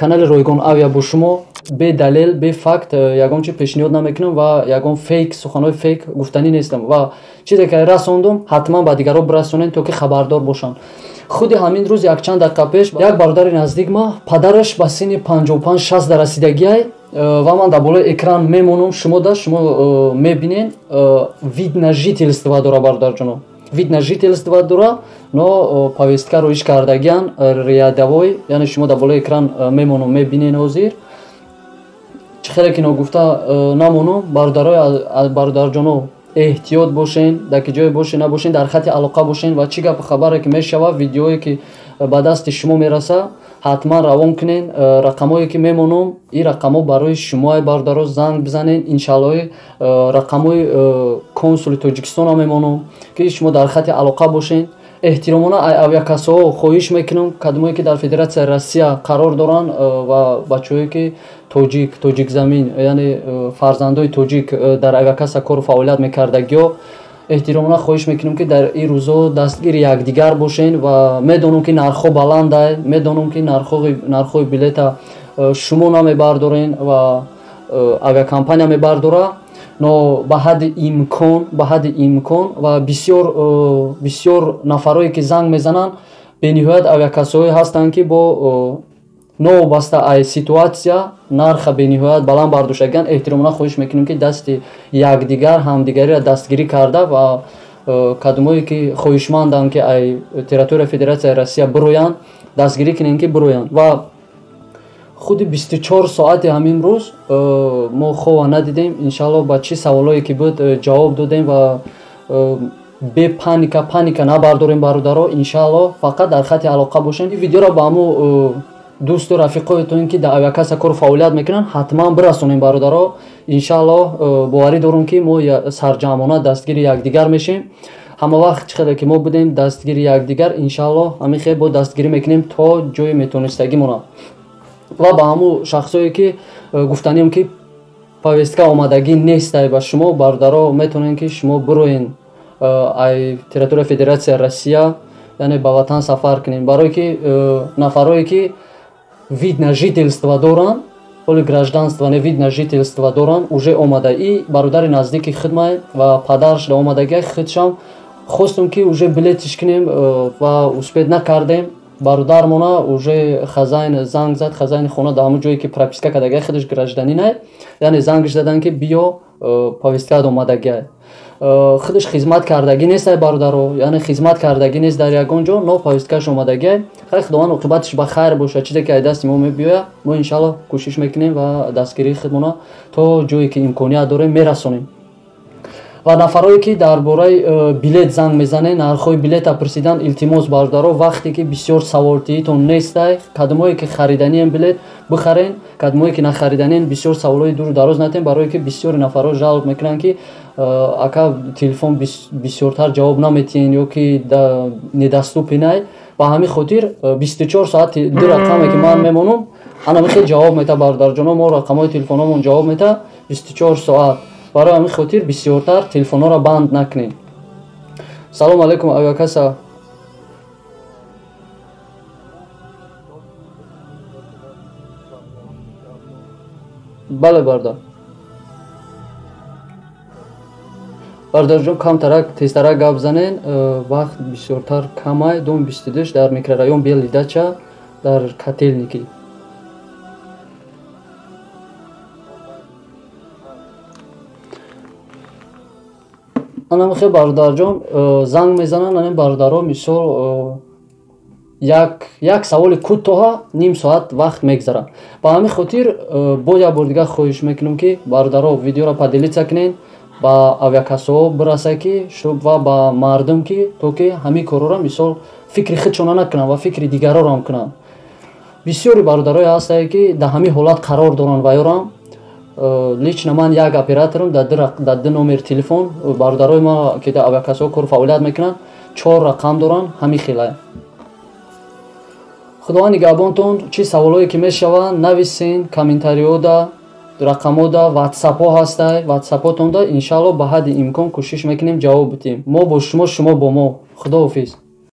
Канали Ройгон Авиа бо шумо бе далел, бе факт ягон чи пешниҳод намекунам ва ягон фейк, суханҳои фейк гуфтанӣ нестам ва чизе ки расондум, ҳатман ба дигарон бирасонем, то ки хабардор бошанд. Худи ҳамин рӯз якчанд дақиқа пеш як бародари наздик ма, падараш ба синни 55-60 расидагиай ва ман дар болои экран мемонам, шумо да шумо мебинед, вид на жительство дора, бародарҷоно, вид на жительство дора, но повестка ро иш кардагиан рядовой, яъне шумо дар болои экран мемонам, мебинед. Ҳозир чӣ хеле ки ногуфта намонам, бародарҷоно, эҳтиёт бошен, дар ки ҷое бошен набошен, дар хати алоқа бошен ва чӣ гапу хабаре ки мешава, видеое ки ба дасти шумо мераса, ҳатман равон кунен. Рақамое ки мемонам, ин рақамҳо барои шумои бародаро, занг бизанен. Иншаллоҳ, рақамҳои консули Тоҷикистонам мемонам, ки шумо дар хати алоқа бошен. Эҳтиромона авиакассаҳо хоҳиш мекунам, кадомое ки дар Федератсияи Россия қарор доранд ва бачаҳое ки тоҷик, тоҷикзамин, яъне фарзандои тоҷик дар авиакасса кору фаъолият мекардагиҳо, эҳтиромона хоҳиш мекунам, ки дар ин рӯзҳо дастгири якдигар бошен. Ва медонам, ки нархҳо баландай, медонам, ки нархҳои билета шумо намебардорен ва авиакомпания мебардора, но ба ҳадди имкон, ба ҳадди имкон. Ва бисёр бисёр нафарое ки занг мезананд, бениҳоят авиакассаҳое ҳастанд, ки бо новобаста ай ситуатсия нарха бениҳоят баланд бардоштагианд. Эҳтиромона хоҳиш мекунем, ки дасти якдигар, ҳамдигариро дастгирӣ карда ва кадомое ки хоҳишманданд, ки ай территорияи Федератсияи Россия бироянд, дастгирӣ кунем, ки бироянд. Ва худи 24 соати ҳамин рӯз мо хова надидем. Иншаллоҳ, ба чӣ саволое ки буд, ҷавоб додем ва бе паника, паника набардорем, бародаро. Иншаллоҳ, фақат дар хати алоқа бошем. Ин видеоро ба ҳамо дӯсту рафиқоятон, ки дар авиакасса кору фаъолият мекунанд, ҳатман бирасонем, бародаро. Иншаллоҳ, боварӣ дорам, ки мо сарҷамъона дастгири якдигар мешем. Ҳама вақт чӣ қадар ки мо будем дастгири якдигар, иншаллоҳ, ҳамин хел бо дастгирӣ мекунем то ҷои метонистагимона. Ва ба ҳамун шахсое ки гуфтанием, ки повестка омадагӣ нестай ба шумо, бародаро, метавонед, ки шумо бироен ай территорияи Федератсияи Россия, яъне ба ватан сафар кунем, барое ки нафарое ки вид на жительство доранд, ҳоли гражданство не, вид на жительство доранд, уже омада. И бародари наздики хидмай ва падараш да омадагия, худшам хостум, ки уже билетиш кунем ва успеть накардем. Бародармона уже хозяин занг зад, хозяини хона дар ҳамон ҷое ки прописка кардагия, худаш гражданинай, яъне зангш заданд, ки биё, повесткаат омадагия. Худаш хизмат кардагӣ нестай, бародаро, яъне хизмат кардагӣ нест дар ягон ҷо, но повесткааш омадагия. Хай, Худованд оқибатиш ба хайр бошад. Чизе ки ай дасти мо мебиёяд, мо иншаллоҳ кӯшиш мекунем ва дастгирии худмона то ҷое ки имконият дорем мерасонем. Ва нафарое ки дар бораи билет занг мезанед, нархҳои билета пурсидан, илтимос, бародаро, вақте ки бисёр саволтиитон нестай, кадомое ки хариданиен билет бихарен, кадомое ки нахариданиен, бисёр саволҳои дуру дароз натем, барое ки бисёри нафарҳо жалоб мекунанд, ки ака, телефон бисёртар ҷавоб наметиҳен ё ки недоступен ай. Ба ҳамин хотир 24 соати ду рақаме ки ман мемонам, ана михел ҷавоб мета, бародарҷоно. Мо рақамҳои телефономон ҷавоб мета 24 соат. Барои ҳамин хотир бисёртар телефонҳоро банд накунем. Салому алайкум, авиакасса. Бале, бародар. Бародарҷон, камтарак тезтарак гап занен, вақт бисёртар камай. Дом 22, дар микрорайон Белый Дача, дар Котельники. Анамихе, бародарҷон, занг мезананд анин бародаро, мисол, як як саволи кӯтоҳа ним соат вақт мегзарад. Ба ҳамин хотир боз як бор дигар хоҳиш мекунам, ки бародаро, видеоро поделиться кунед, ба авиакассаҳо бираса ки ва ба мардум ки, то ки ҳамин корҳоро, мисол, фикри худшона накунанд ва фикри дигарорам кунанд. Бисёри бародарое ҳастае, ки дар ҳамин ҳолат қарор доранд ва ёрам. Лично ман як операторам дар ду номер телефон. Бародарои ма, ки дар авиакассаҳо кор фаъолият мекунанд, чор рақам доранд, ҳамин хелае. Худованд нигаҳбонтон. Чӣ саволое ки мешаванд, нависен комментариёда, рақамода, ватсапҳо ҳастай, ватсапҳотонда. Иншаллоҳ, ба ҳадди имкон кӯшиш мекунем ҷавоб бидиҳем. Мо бо шумо, шумо бо мо. Худоҳофиз.